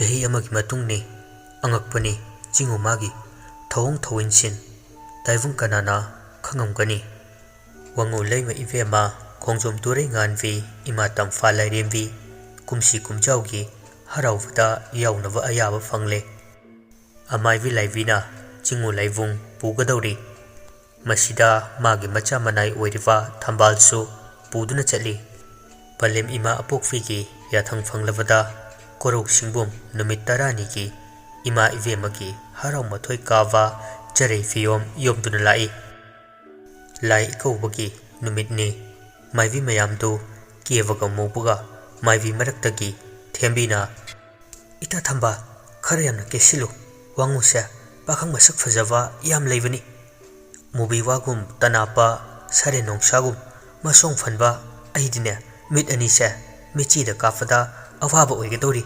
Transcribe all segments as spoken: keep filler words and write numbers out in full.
ꯆꯍꯤ ꯑꯃꯒꯤ ꯃꯇꯨꯡꯅꯤ꯫ ꯑꯉꯛꯄꯅꯤ, ꯆꯤꯡꯉꯨ ꯃꯥꯒꯤ ꯊꯧꯑꯣꯡ ꯊꯧꯏꯟꯁꯤꯟ ꯇꯥꯏꯕꯪ ꯀꯅꯥꯅ ꯈꯪꯉꯝꯒꯅꯤ? ꯋꯥꯉꯨ ꯂꯩꯃ ꯏꯕꯦꯝꯃ, ꯈꯣꯡꯖꯣꯝ ꯇꯨꯔꯩ ꯉꯥꯟꯕꯤ, ꯏꯃꯥ ꯇꯝꯐꯥ ꯂꯥꯏꯔꯦꯝꯕꯤ, ꯀꯨꯝꯁꯤ ꯀꯨꯝꯖꯥꯎꯒꯤ ꯍꯔꯥꯎꯕꯗ ꯌꯥꯎꯅꯕ ꯑꯌꯥꯕ ꯐꯪꯂꯦ꯫ ꯑꯃꯥꯏꯕꯤ ꯂꯥꯏꯕꯤꯅ ꯆꯤꯡꯉꯨ ꯂꯥꯏꯕꯨꯡ ꯄꯨꯒꯗꯧꯔꯤ꯫ ꯃꯁꯤꯗ ꯃꯥꯒꯤ ꯃꯆꯥ ꯃꯅꯥꯏ ꯑꯣꯏꯔꯤꯕ ꯊꯝꯕꯥꯜꯁꯨ ꯄꯨꯗꯨꯅ ꯆꯠꯂꯤ꯫ ꯄꯂꯦꯝ ꯏꯃꯥ ꯑꯄꯣꯛꯄꯤꯒꯤ ꯌꯥꯊꯪ ꯐꯪꯂꯕꯗ ꯀꯣꯔꯧ ꯁꯤꯡꯕꯨꯝ ꯅꯨꯃꯤꯠ ꯇꯔꯥꯅꯤꯒꯤ ꯏꯃꯥ ꯏꯕꯦꯝꯃꯒꯤ ꯍꯔꯥꯎ ꯃꯊꯣꯏ ꯀꯥꯕ ꯆꯔꯩ ꯐꯤꯌꯣꯝ ꯌꯣꯝꯗꯨꯅ ꯂꯥꯛꯏ꯫ ꯂꯥꯏ ꯏꯀꯧꯕꯒꯤ ꯅꯨꯃꯤꯠꯅꯤ꯫ ꯃꯥꯏꯕꯤ ꯃꯌꯥꯝꯗꯨ ꯀꯦꯕꯒ ꯃꯨꯕꯒ ꯃꯥꯏꯕꯤ ꯃꯔꯛꯇꯒꯤ ꯊꯦꯝꯕꯤꯅ, "ꯏꯇꯥ ꯊꯝꯕꯥꯜ, ꯈꯔ ꯌꯥꯝꯅ ꯀꯦꯁꯤꯜꯂꯨ꯫ ꯋꯥꯉꯨꯁꯦ ꯄꯥꯈꯪ ꯃꯁꯛ ꯐꯖꯕ ꯌꯥꯝ ꯂꯩꯕꯅꯤ꯫ ꯃꯨꯕꯤ ꯋꯥꯒꯨꯝ ꯇꯅꯥꯞꯄ, ꯁꯥꯔꯦꯟ ꯅꯣꯡꯁꯥꯒꯨꯝ ꯃꯁꯣꯡ ꯐꯟꯕ ꯑꯩꯗꯤꯅꯦ, ꯃꯤꯠ ꯑꯅꯤꯁꯦ ꯃꯤꯠꯆꯤꯗ ꯀꯥꯞꯄꯗ ꯑꯋꯥꯕ ꯑꯣꯏꯒꯗꯧꯔꯤ꯫"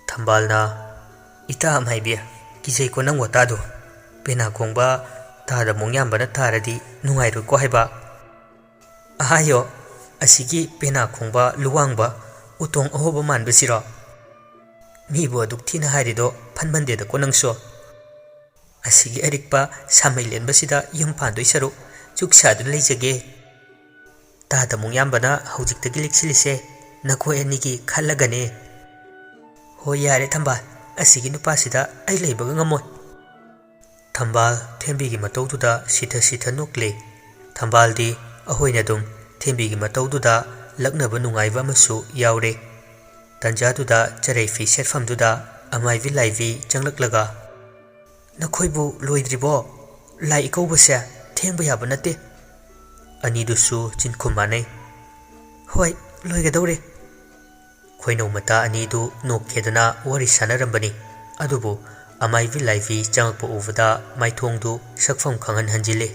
ꯊꯝꯕꯥꯜꯅ, "ꯏꯇꯥ ꯑꯃꯥꯏꯕꯤ, ꯀꯤꯖꯩꯀꯣ ꯅꯪ ꯋꯥꯇꯥꯗꯣ꯫ ꯄꯦꯅꯥ ꯈꯣꯡꯕ ꯇꯥꯗ ꯃꯣꯡꯌꯥꯝꯕꯅ ꯇꯥꯔꯗꯤ ꯅꯨꯡꯉꯥꯏꯔꯣꯏꯀꯣ ꯍꯥꯏꯕ꯫ ꯑꯍꯥꯌꯣ, ꯑꯁꯤꯒꯤ ꯄꯦꯅꯥ ꯈꯣꯡꯕ ꯂꯨꯋꯥꯡꯕ ꯎꯇꯣꯡ ꯑꯍꯣꯕ ꯃꯥꯟꯕꯁꯤꯔꯣ? ꯃꯤꯕꯨ ꯑꯗꯨꯛ ꯊꯤꯅ ꯍꯥꯏꯔꯤꯗꯣ ꯐꯟꯃꯟꯗꯦꯗꯀꯣ ꯅꯪꯁꯨ꯫ ꯑꯁꯤꯒꯤ ꯑꯔꯤꯛꯄ ꯁꯥꯃꯩ ꯂꯦꯟꯕꯁꯤꯗ ꯌꯨꯝ ꯄꯥꯟꯗꯣꯏ ꯁꯔꯨꯛ ꯆꯨꯛ ꯁꯥꯗꯨꯅ ꯂꯩꯖꯒꯦ꯫ ꯇꯥꯗ ꯃꯣꯡꯌꯥꯝꯕꯅ ꯍꯧꯖꯤꯛꯇꯒꯤ ꯂꯤꯛꯁꯤꯜꯂꯤꯁꯦ ꯅꯈꯣꯏ ꯑꯅꯤꯒꯤ ꯈꯜꯂꯒꯅꯦ꯫" "ꯍꯣꯏ, ꯌꯥꯔꯦ ꯊꯝꯕꯥꯜ, ꯑꯁꯤꯒꯤ ꯅꯨꯄꯥꯁꯤꯗ ꯑꯩ ꯂꯩꯕꯒ ꯉꯝꯃꯣꯏ꯫" ꯊꯝꯕꯥꯜ ꯊꯦꯝꯕꯤꯒꯤ ꯃꯇꯧꯗꯨꯗ ꯁꯤꯊ ꯁꯤꯊ ꯅꯣꯛꯂꯦ꯫ ꯊꯝꯕꯥꯜꯗꯤ ꯑꯍꯣꯏꯅ ꯑꯗꯨꯝ ꯊꯦꯝꯕꯤꯒꯤ ꯃꯇꯧꯗꯨꯗ ꯂꯛꯅꯕ ꯅꯨꯡꯉꯥꯏꯕ ꯑꯃꯁꯨ ꯌꯥꯎꯔꯦ꯫ ꯇꯟꯖꯥꯗꯨꯗ ꯆꯔꯩ ꯐꯤ ꯁꯦꯠꯐꯝꯗꯨꯗ ꯑꯃꯥꯏꯕꯤ ꯂꯥꯏꯕꯤ ꯆꯪꯂꯛꯂꯒ, "ꯅꯈꯣꯏꯕꯨ ꯂꯣꯏꯗ꯭ꯔꯤꯕꯣ? ꯂꯥꯏ ꯏꯀꯧꯕꯁꯦ ꯊꯦꯡꯕ ꯌꯥꯕ ꯅꯠꯇꯦ꯫" ꯑꯅꯤꯗꯨꯁꯨ ꯆꯤꯟꯈꯨꯝ ꯃꯥꯟꯅꯩ꯫ "ꯍꯣꯏ, ꯂꯣꯏꯒꯗꯧꯔꯦ꯫" ꯈꯣꯏꯅꯧ ꯃꯇꯥ ꯑꯅꯤꯗꯨ ꯅꯣꯛꯈꯤꯗꯅ ꯋꯥꯔꯤ ꯁꯥꯟꯅꯔꯝꯕꯅꯤ꯫ ꯑꯗꯨꯕꯨ ꯑꯃꯥꯏꯕꯤ ꯂꯥꯏꯕꯤ ꯆꯪꯉꯛꯄ ꯎꯕꯗ ꯃꯥꯏꯊꯣꯡꯗꯨ ꯁꯛꯐꯝ ꯈꯪꯍꯟ ꯍꯟꯖꯤꯜꯂꯤ꯫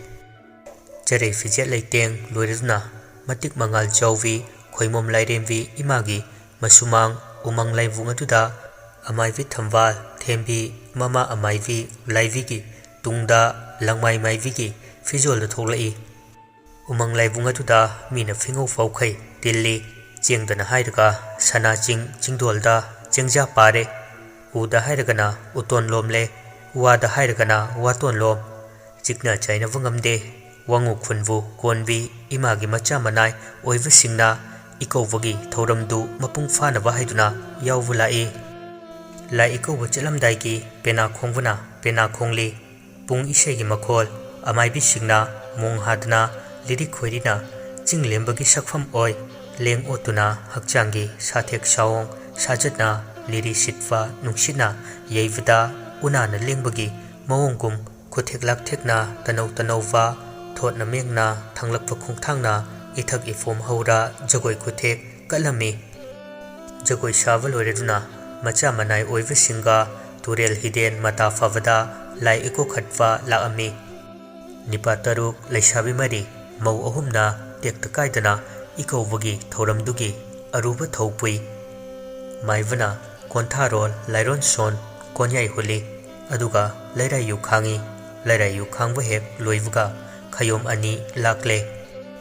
ꯆꯔꯩ ꯐꯤꯖꯦꯠ ꯂꯩꯇꯦꯡ ꯂꯣꯏꯔꯗꯨꯅ ꯃꯇꯤꯛ ꯃꯉꯥꯜ ꯆꯥꯎꯕꯤ ꯈꯣꯏꯃꯣꯝ ꯂꯥꯏꯔꯦꯝꯕꯤ ꯏꯃꯥꯒꯤ ꯃꯁꯨꯃꯥꯡ ꯎꯃꯪ ꯂꯥꯏꯕꯨꯡ ꯑꯗꯨꯗ ꯑꯃꯥꯏꯕꯤ ꯊꯝꯕꯥꯜ ꯊꯦꯝꯕꯤ ꯃꯃꯥ ꯑꯃꯥꯏꯕꯤ ꯂꯥꯏꯕꯤꯒꯤ ꯇꯨꯡꯗ ꯂꯪꯃꯥꯏ ꯃꯥꯏꯕꯤꯒꯤ ꯐꯤꯖꯣꯜꯗ ꯊꯣꯛꯂꯛꯏ꯫ ꯎꯃꯪ ꯂꯥꯏꯕꯨꯡ ꯑꯗꯨꯗ ꯃꯤꯅ ꯐꯤꯉꯧ ꯐꯥꯎꯈꯩ ꯇꯤꯜꯂꯤ꯫ ꯆꯦꯡꯗꯅ ꯍꯥꯏꯔꯒ ꯁꯅꯥ ꯆꯤꯡ ꯆꯤꯡꯗꯣꯜꯗ ꯆꯦꯡꯖꯥ ꯄꯥꯔꯦ꯫ ꯎꯗ ꯍꯥꯏꯔꯒꯅ ꯎꯇꯣꯟ ꯂꯣꯝꯂꯦ, ꯋꯥꯗ ꯍꯥꯏꯔꯒꯅ ꯋꯥꯇꯣꯟ ꯂꯣꯝ꯫ ꯆꯤꯛꯅ ꯆꯥꯏꯅꯕ ꯉꯝꯗꯦ꯫ ꯋꯥꯉꯨ ꯈꯨꯟꯕꯨ ꯀꯣꯟꯕꯤ ꯏꯃꯥꯒꯤ ꯃꯆꯥ ꯃꯅꯥꯏ ꯑꯣꯏꯕꯁꯤꯡꯅ ꯏꯀꯧꯕꯒꯤ ꯊꯧꯔꯝꯗꯨ ꯃꯄꯨꯡ ꯐꯥꯅꯕ ꯍꯥꯏꯗꯨꯅ ꯌꯥꯎꯕ ꯂꯥꯛꯏ꯫ ꯂꯥꯏ ꯏꯀꯧꯕ ꯆꯠꯂꯝꯗꯥꯏꯒꯤ ꯄꯦꯅꯥ ꯈꯣꯡꯕꯅ ꯄꯦꯅꯥ ꯈꯣꯡꯂꯤ꯫ ꯄꯨꯡ ꯏꯁꯩꯒꯤ ꯃꯈꯣꯜ, ꯑꯃꯥꯏꯕꯤꯁꯤꯡꯅ ꯃꯣꯡ ꯍꯥꯗꯅ ꯂꯤꯔꯤ ꯈꯣꯏꯔꯤꯅ ꯆꯤꯡ ꯂꯦꯝꯕꯒꯤ ꯁꯛꯐꯝ ꯑꯣꯏ꯫ ꯂꯦꯡ ꯑꯣꯠꯇꯨꯅ ꯍꯛꯆꯥꯡꯒꯤ ꯁꯥꯊꯦꯛ ꯁꯥꯑꯣꯡ ꯁꯥꯖꯠꯅ ꯂꯤꯔꯤ ꯁꯤꯠꯄ ꯅꯨꯡꯁꯤꯠꯅ ꯌꯩꯕꯗ ꯎꯅꯥꯅ ꯂꯦꯡꯕꯒꯤ ꯃꯑꯣꯡꯒꯨꯝ ꯈꯨꯊꯦꯛ ꯂꯥꯛꯊꯦꯛꯅ ꯇꯅꯧ ꯇꯅꯧꯕ ꯊꯣꯠꯅ ꯃꯦꯡꯅ ꯊꯥꯡꯂꯛꯄ ꯈꯣꯡꯊꯥꯡꯅ ꯏꯊꯛ ꯏꯐꯣꯝ ꯍꯧꯔ ꯖꯒꯣꯏ ꯈꯨꯊꯦꯛ ꯀꯠꯂꯝꯃꯤ꯫ ꯖꯒꯣꯏ ꯁꯥꯕ ꯂꯣꯏꯔꯗꯨꯅ ꯃꯆꯥ ꯃꯅꯥꯏ ꯑꯣꯏꯕꯁꯤꯡꯒ ꯇꯨꯔꯦꯜ ꯍꯤꯗꯦꯟ ꯃꯇꯥ ꯐꯕꯗ ꯂꯥꯏ ꯏꯀꯣꯛꯈꯠꯄ ꯂꯥꯛꯑꯝꯃꯤ꯫ ꯅꯤꯄꯥ ꯇꯔꯨꯛ ꯂꯩꯁꯥꯕꯤ ꯃꯔꯤ ꯃꯧ ꯑꯍꯨꯝꯅ ꯇꯦꯛꯇ ꯀꯥꯏꯗꯅ ꯏꯀꯧꯕꯒꯤ ꯊꯧꯔꯝꯗꯨꯒꯤ ꯑꯔꯨꯕ ꯊꯧ ꯄꯨꯏ꯫ ꯃꯥꯏꯕꯅ ꯀꯣꯟꯊꯥꯔꯣꯜ ꯂꯥꯏꯔꯣꯟ ꯁꯣꯟ ꯀꯣꯟꯌꯥꯏ ꯍꯨꯜꯂꯤ꯫ ꯑꯗꯨꯒ ꯂꯩꯔꯥꯏꯌꯨ ꯈꯥꯡꯉꯤ꯫ ꯂꯩꯔꯥꯏꯌꯨ ꯈꯥꯡꯕ ꯍꯦꯛ ꯂꯣꯏꯕꯒ ꯈꯌꯣꯝ ꯑꯅꯤ ꯂꯥꯛꯂꯦ꯫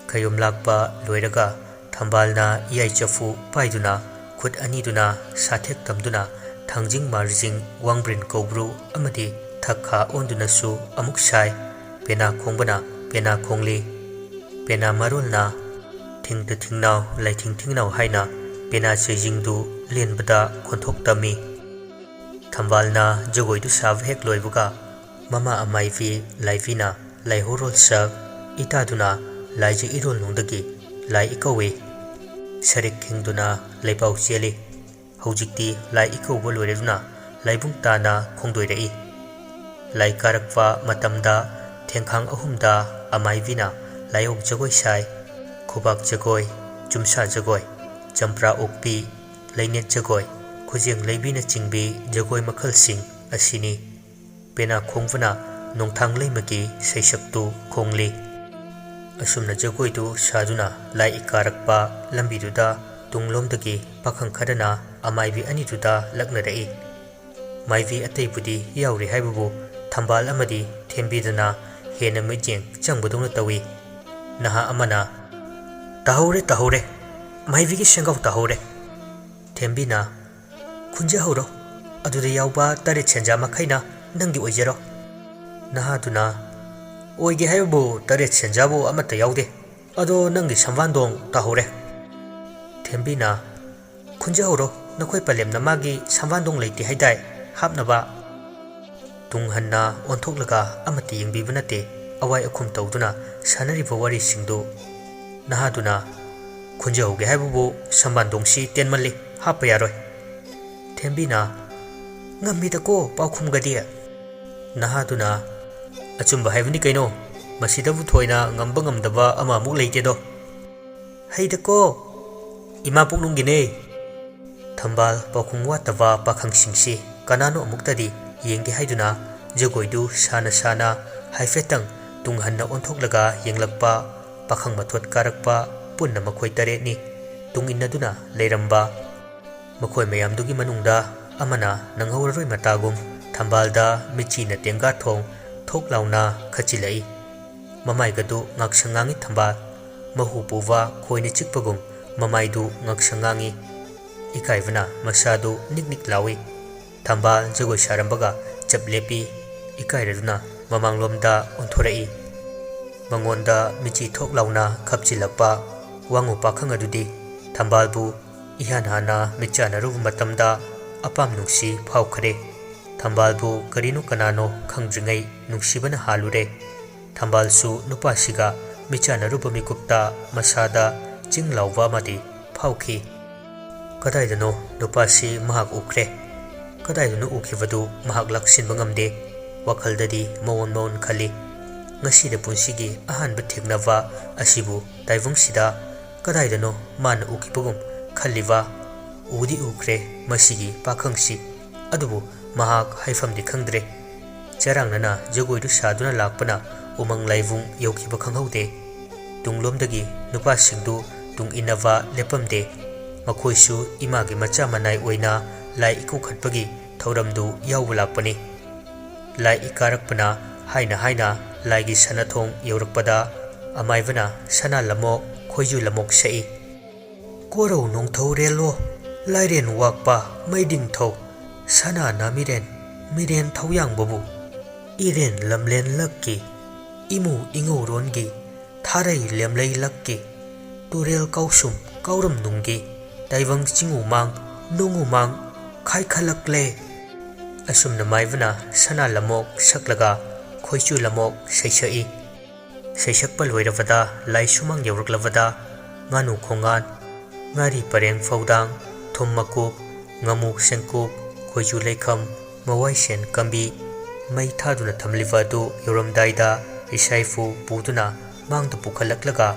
ꯈꯌꯣꯝ ꯂꯥꯛꯄ ꯂꯣꯏꯔꯒ ꯊꯝꯕꯥꯜꯅ ꯏꯌꯥꯏ ꯆꯐꯨ ꯄꯥꯏꯗꯨꯅ ꯈꯨꯠ ꯑꯅꯤꯗꯨꯅ ꯁꯥꯊꯦꯛ ꯇꯝꯗꯨꯅ ꯊꯥꯡꯖꯤꯡ ꯃꯥꯔꯖꯤꯡ ꯋꯥꯡꯕ꯭ꯔꯤꯟ ꯀꯧꯕ꯭ꯔꯨ ꯑꯃꯗꯤ ꯊꯛꯈꯥ ꯑꯣꯟꯗꯨꯅꯁꯨ ꯑꯃꯨꯛ ꯁꯥꯏ꯫ ꯄꯦꯅꯥ ꯈꯣꯡꯕꯅ ꯄꯦꯅꯥ ꯈꯣꯡꯂꯤ꯫ ꯄꯦꯅꯥ ꯃꯔꯣꯜꯅ ꯊꯤꯡꯗ ꯊꯤꯡꯅꯥꯎ ꯂꯩꯊꯤꯡ ꯊꯤꯡꯅꯥꯎ ꯍꯥꯏꯅ ꯄꯦꯅꯥ ꯆꯩꯖꯤꯡꯗꯨ ꯂꯦꯟꯕꯗ ꯈꯣꯟꯊꯣꯛ ꯇꯝꯃꯤ꯫ ꯊꯝꯕꯥꯜꯅ ꯖꯒꯣꯏꯗꯨ ꯁꯥꯕ ꯍꯦꯛ ꯂꯣꯏꯕꯒ ꯃꯃꯥ ꯑꯃꯥꯏꯕꯤ ꯂꯥꯏꯕꯤꯅ ꯂꯥꯏꯍꯧꯔꯣꯜ ꯁꯛ ꯏꯇꯥꯗꯨꯅ ꯂꯥꯏꯖ ꯏꯔꯣꯜꯅꯨꯡꯗꯒꯤ ꯂꯥꯏ ꯏꯀꯧꯏ꯫ ꯁꯔꯤꯛ ꯈꯤꯡꯗꯨꯅ ꯂꯩꯄꯥꯎ ꯆꯦꯜꯂꯤ꯫ ꯍꯧꯖꯤꯛꯇꯤ ꯂꯥꯏ ꯏꯀꯧꯕ ꯂꯣꯏꯔꯗꯨꯅ ꯂꯥꯏꯕꯨꯡ ꯇꯥꯅ ꯈꯣꯡꯗꯣꯏꯔꯛꯏ꯫ ꯂꯥꯏ ꯀꯥꯔꯛꯄ ꯃꯇꯝꯗ ꯊꯦꯡꯈꯥꯡ ꯑꯍꯨꯝꯗ ꯑꯃꯥꯏꯕꯤꯅ ꯂꯥꯏꯑꯣꯛ ꯖꯒꯣꯏ ꯁꯥꯏ꯫ ꯈꯨꯕꯥꯛ ꯖꯒꯣꯏ, ꯆꯨꯝꯁꯥ ꯖꯒꯣꯏ, ꯆꯝꯄ꯭ꯔꯥ ꯑꯣꯛꯄꯤ, ꯂꯩꯅꯦꯠ ꯖꯒꯣꯏ, ꯈꯨꯖꯦꯡ ꯂꯩꯕꯤꯅꯆꯤꯡꯕꯤ ꯖꯒꯣꯏ ꯃꯈꯜꯁꯤꯡ ꯑꯁꯤꯅꯤ꯫ ꯄꯦꯅꯥ ꯈꯣꯡꯕꯅ ꯅꯣꯡꯊꯥꯡ ꯂꯩꯃꯒꯤ ꯁꯩꯁꯛꯇꯨ ꯈꯣꯡꯂꯤ꯫ ꯑꯁꯨꯝꯅ ꯖꯒꯣꯏꯗꯨ ꯁꯥꯗꯨꯅ ꯂꯥꯏ ꯏꯀꯥꯔꯛꯄ ꯂꯝꯕꯤꯗꯨꯗ ꯇꯨꯡꯂꯣꯝꯗꯒꯤ ꯄꯥꯈꯪ ꯈꯔꯅ ꯑꯃꯥꯏꯕꯤ ꯑꯅꯤꯗꯨꯗ ꯂꯛꯅꯔꯛꯏ꯫ ꯃꯥꯏꯕꯤ ꯑꯇꯩꯕꯨꯗꯤ ꯌꯥꯎꯔꯤ ꯍꯥꯏꯕꯕꯨ ꯊꯝꯕꯥꯜ ꯑꯃꯗꯤ ꯊꯦꯝꯕꯤꯗꯅ ꯍꯦꯟꯅ ꯃꯤꯠꯌꯦꯡ ꯆꯪꯕꯗꯧꯅ ꯇꯧꯏ꯫ ꯅꯍꯥ ꯑꯃꯅ, "ꯇꯥꯍꯧꯔꯦ, ꯇꯥꯍꯧꯔꯦ, ꯃꯥꯏꯕꯤꯒꯤ ꯁꯦꯡꯒꯥꯎ ꯇꯥꯍꯧꯔꯦ"꯫ ꯊꯦꯝꯕꯤꯅ, ꯈꯨꯟꯖꯍꯧꯔꯣ, ꯑꯗꯨꯗ ꯌꯥꯎꯕ ꯇꯔꯦꯠ ꯁꯦꯟꯖꯥ ꯃꯈꯩꯅ ꯅꯪꯒꯤ ꯑꯣꯏꯖꯔꯣ꯫ ꯅꯍꯥꯗꯨꯅ, ꯑꯣꯏꯒꯦ ꯍꯥꯏꯕꯕꯨ ꯇꯔꯦꯠ ꯁꯦꯟꯖꯥꯕꯨ ꯑꯃꯠꯇ ꯌꯥꯎꯗꯦ, ꯑꯗꯣ ꯅꯪꯒꯤ ꯁꯝꯕꯥꯟꯗꯣꯡ ꯇꯥꯍꯧꯔꯦ꯫ ꯊꯦꯝꯕꯤꯅ, ꯈꯨꯟꯖꯍꯧꯔꯣ, ꯅꯈꯣꯏ ꯄꯂꯦꯝꯅ ꯃꯥꯒꯤ ꯁꯝꯕꯥꯟꯗꯣꯡ ꯂꯩꯇꯦ ꯍꯥꯏꯗꯥꯏ ꯍꯥꯞꯅꯕ? ꯇꯨꯡ ꯍꯟꯅ ꯑꯣꯟꯊꯣꯛꯂꯒ ꯑꯃꯠꯇ ꯌꯦꯡꯕꯤꯕ ꯅꯠꯇꯦ, ꯑꯋꯥꯏ ꯑꯈꯨꯝ ꯇꯧꯗꯨꯅ ꯁꯥꯟꯅꯔꯤꯕ ꯋꯥꯔꯤꯁꯤꯡꯗꯨ꯫ ꯅꯍꯥꯗꯨꯅ, ꯈꯨꯟꯖꯍꯧꯒꯦ ꯍꯥꯏꯕꯕꯨ ꯁꯝꯕꯥꯟꯗꯣꯡꯁꯤ ꯇꯦꯟꯃꯜꯂꯤ, ꯍꯥꯞꯄ ꯌꯥꯔꯣꯏ꯫ ꯊꯦꯝꯕꯤꯅ, ꯉꯝꯃꯤꯗꯀꯣ ꯄꯥꯎꯈꯨꯝꯒꯗꯤ꯫ ꯅꯍꯥꯗꯨꯅ, ꯑꯆꯨꯝꯕ ꯍꯥꯏꯕꯅꯤ ꯀꯩꯅꯣ, ꯃꯁꯤꯗꯕꯨ ꯊꯣꯏꯅ ꯉꯝꯕ ꯉꯝꯗꯕ ꯑꯃ ꯑꯃꯨꯛ ꯂꯩꯇꯦꯗꯣ꯫ ꯍꯩꯗꯀꯣ, ꯏꯃꯥ ꯄꯣꯛꯅꯨꯡꯒꯤꯅꯦ꯫ ꯊꯝꯕꯥꯜ ꯄꯥꯎꯈꯨꯝ ꯋꯥꯠꯇꯕ ꯄꯥꯈꯪꯁꯤꯡꯁꯤ ꯀꯅꯥꯅꯣ ꯑꯃꯨꯛꯇꯗꯤ ꯌꯦꯡꯒꯦ ꯍꯥꯏꯗꯨꯅ ꯖꯒꯣꯏꯗꯨ ꯁꯥꯅ ꯁꯥꯅ ꯍꯥꯏꯐꯦꯠꯇꯪ ꯇꯨꯡ ꯍꯟꯅ ꯑꯣꯟꯊꯣꯛꯂꯒ ꯌꯦꯡꯂꯛꯄ ꯄꯥꯈꯪ ꯃꯊꯣꯠ ꯀꯥꯔꯛꯄ ꯄꯨꯟꯅ ꯃꯈꯣꯏ ꯇꯔꯦꯠꯅꯤ ꯇꯨꯡ ꯏꯟꯅꯗꯨꯅ ꯂꯩꯔꯝꯕ꯫ ꯃꯈꯣꯏ ꯃꯌꯥꯝꯗꯨꯒꯤ ꯃꯅꯨꯡꯗ ꯑꯃꯅ ꯅꯪꯍꯧꯔꯔꯣꯏ ꯃꯇꯥꯒꯨꯝ ꯊꯝꯕꯥꯜꯗ ꯃꯤꯠꯆꯤꯅ ꯇꯦꯡꯒꯥ ꯊꯣꯡ ꯊꯣꯛ ꯂꯥꯎꯅ ꯈꯠꯆꯤꯜꯂꯛꯏ꯫ ꯃꯃꯥꯏꯒꯗꯨ ꯉꯥꯡꯁꯪ ꯉꯥꯡꯏ ꯊꯝꯕꯥꯜ꯫ ꯃꯍꯨ ꯄꯨꯕ ꯈꯣꯏꯅ ꯆꯤꯛꯄꯒꯨꯝ ꯃꯃꯥꯏꯗꯨ ꯉꯥꯡꯁꯪ ꯉꯥꯡꯏ꯫ ꯏꯀꯥꯏꯕꯅ ꯃꯁꯥꯗꯨ ꯅꯤꯛ ꯅꯤꯛ ꯂꯥꯎꯏ꯫ ꯊꯝꯕꯥꯜ ꯖꯒꯣꯏ ꯁꯥꯔꯝꯕꯒ ꯆꯞ ꯂꯦꯞꯄꯤ꯫ ꯏꯀꯥꯏꯔꯗꯨꯅ ꯃꯃꯥꯡꯂꯣꯝꯗ ꯑꯣꯟꯊꯣꯔꯛꯏ꯫ ꯃꯉꯣꯟꯗ ꯃꯤꯠꯆꯤ ꯊꯣꯛ ꯂꯥꯎꯅ ꯈꯞꯆꯤꯜꯂꯛꯄ ꯋꯥꯉꯨ ꯄꯥꯈꯪ ꯑꯗꯨꯗꯤ ꯊꯝꯕꯥꯜꯕꯨ ꯏꯍꯥꯟ ꯍꯥꯟꯅ ꯃꯤꯠꯆꯥꯟꯅꯔꯨꯕ ꯃꯇꯝꯗ ꯑꯄꯥꯝ ꯅꯨꯡꯁꯤ ꯐꯥꯎꯈ꯭ꯔꯦ꯫ ꯊꯝꯕꯥꯜꯕꯨ ꯀꯔꯤꯅꯣ ꯀꯅꯥꯅꯣ ꯈꯪꯗ꯭ꯔꯤꯉꯩ ꯅꯨꯡꯁꯤꯕꯅ ꯍꯥꯜꯂꯨꯔꯦ꯫ ꯊꯝꯕꯥꯜꯁꯨ ꯅꯨꯄꯥꯁꯤꯒ ꯃꯤꯠꯆꯥꯟꯅꯔꯨꯕ ꯃꯤꯀꯨꯞꯇ ꯃꯁꯥꯗ ꯆꯤꯡ ꯂꯥꯎꯕ ꯑꯃꯗꯤ ꯐꯥꯎꯈꯤ꯫ ꯀꯗꯥꯏꯗꯅꯣ ꯅꯨꯄꯥꯁꯤ ꯃꯍꯥꯛ ꯎꯈ꯭ꯔꯦ꯫ ꯀꯗꯥꯏꯗꯅꯣ ꯎꯈꯤꯕꯗꯨ ꯃꯍꯥꯛ ꯂꯥꯛꯁꯤꯟꯕ ꯉꯝꯗꯦ꯫ ꯋꯥꯈꯜꯗꯗꯤ ꯃꯑꯣꯟ ꯃꯑꯣꯟ ꯈꯜꯂꯤ꯫ ꯉꯁꯤꯗ ꯄꯨꯟꯁꯤꯒꯤ ꯑꯍꯥꯟꯕ ꯊꯦꯡꯅꯕ ꯑꯁꯤꯕꯨ ꯇꯥꯏꯕꯪꯁꯤꯗ ꯀꯗꯥꯏꯗꯅꯣ ꯃꯥꯅ ꯎꯈꯤꯕꯒꯨꯝ ꯈꯜꯂꯤꯕ꯫ ꯎꯗꯤ ꯎꯈ꯭ꯔꯦ ꯃꯁꯤꯒꯤ ꯄꯥꯈꯪꯁꯤ, ꯑꯗꯨꯕꯨ ꯃꯍꯥꯛ ꯍꯥꯏꯐꯝꯗꯤ ꯈꯪꯗ꯭ꯔꯦ꯫ ꯆꯔꯥꯡꯅꯅ ꯖꯒꯣꯏꯗꯨ ꯁꯥꯗꯨꯅ ꯂꯥꯛꯄꯅ ꯎꯃꯪ ꯂꯥꯏꯕꯨꯡ ꯌꯧꯈꯤꯕ ꯈꯪꯍꯧꯗꯦ꯫ ꯇꯨꯡꯂꯣꯝꯗꯒꯤ ꯅꯨꯄꯥꯁꯤꯡꯗꯨ ꯇꯨꯡ ꯏꯟꯅꯕ ꯂꯦꯞꯄꯝꯗꯦ꯫ ꯃꯈꯣꯏꯁꯨ ꯏꯃꯥꯒꯤ ꯃꯆꯥ ꯃꯅꯥꯏ ꯑꯣꯏꯅ ꯂꯥꯏ ꯏꯀꯧꯈꯠꯄꯒꯤ ꯊꯧꯔꯝꯗꯨ ꯌꯥꯎꯕ ꯂꯥꯛꯄꯅꯤ꯫ ꯂꯥꯏ ꯏꯀꯥꯔꯛꯄꯅ ꯍꯥꯏꯅ ꯍꯥꯏꯅ ꯂꯥꯏꯒꯤ ꯁꯅꯥꯊꯣꯡ ꯌꯧꯔꯛꯄꯗ ꯑꯃꯥꯏꯕꯅ ꯁꯅꯥ ꯂꯝꯃꯣꯛ ꯈꯣꯏꯖꯨ ꯂꯝꯃꯣꯛ ꯁꯛꯏ꯫ ꯀꯣꯔꯧ ꯅꯣꯡꯊꯧꯔꯦꯜꯂꯣ, ꯂꯥꯏꯔꯦꯟ ꯋꯥꯛꯄ ꯃꯩꯗꯤꯡꯊꯧ, ꯁꯅꯥ ꯅꯥꯃꯤꯔꯦꯟ, ꯃꯤꯔꯦꯟ ꯊꯧꯌꯥꯡꯕꯕꯨ, ꯏꯔꯦꯟ ꯂꯝꯂꯦꯟ ꯂꯛꯀꯤ, ꯏꯃꯨ ꯏꯉꯧꯔꯣꯟꯒꯤ, ꯊꯥꯔꯩ ꯂꯦꯝꯂꯩ ꯂꯛꯀꯤ, ꯇꯨꯔꯦꯜ ꯀꯥꯎꯁꯨꯝ ꯀꯥꯎꯔꯝ ꯅꯨꯡꯒꯤ, ꯇꯥꯏꯕꯪ ꯆꯤꯡꯉꯨꯃꯥꯡ ꯅꯣꯡꯉꯨꯃꯥꯡ ꯈꯥꯏꯈꯠꯂꯛꯂꯦ꯫ ꯑꯁꯨꯝꯅ ꯃꯥꯏꯕꯅ ꯁꯅꯥ ꯂꯃꯣꯛ ꯁꯛꯂꯒ ꯈꯣꯏꯆꯨ ꯂꯃꯣꯛ ꯁꯩꯁꯛꯏ꯫ ꯁꯩꯁꯛꯄ ꯂꯣꯏꯔꯕꯗ ꯂꯥꯏ ꯁꯨꯃꯥꯡ ꯌꯧꯔꯛꯂꯕꯗ ꯉꯥꯅꯨ ꯈꯣꯡꯉꯥꯟ, ꯉꯥꯔꯤ ꯄꯔꯦꯡ ꯐꯧꯗꯥꯡ, ꯊꯨꯝ ꯃꯀꯨꯞ, ꯉꯥꯃꯨ ꯁꯦꯡꯀꯨꯞ, ꯈꯣꯏꯖꯨ ꯂꯩꯈꯝ, ꯃꯋꯥꯏꯁꯦꯟ ꯀꯝꯕꯤ, ꯃꯩ ꯊꯥꯗꯨꯅ ꯊꯝꯂꯤꯕ ꯑꯗꯨ ꯌꯧꯔꯝꯗꯥꯏꯗ ꯏꯁꯥ ꯏꯐꯨ ꯄꯨꯗꯨꯅ ꯃꯥꯡꯗ ꯄꯨꯈꯠꯂꯛꯂꯒ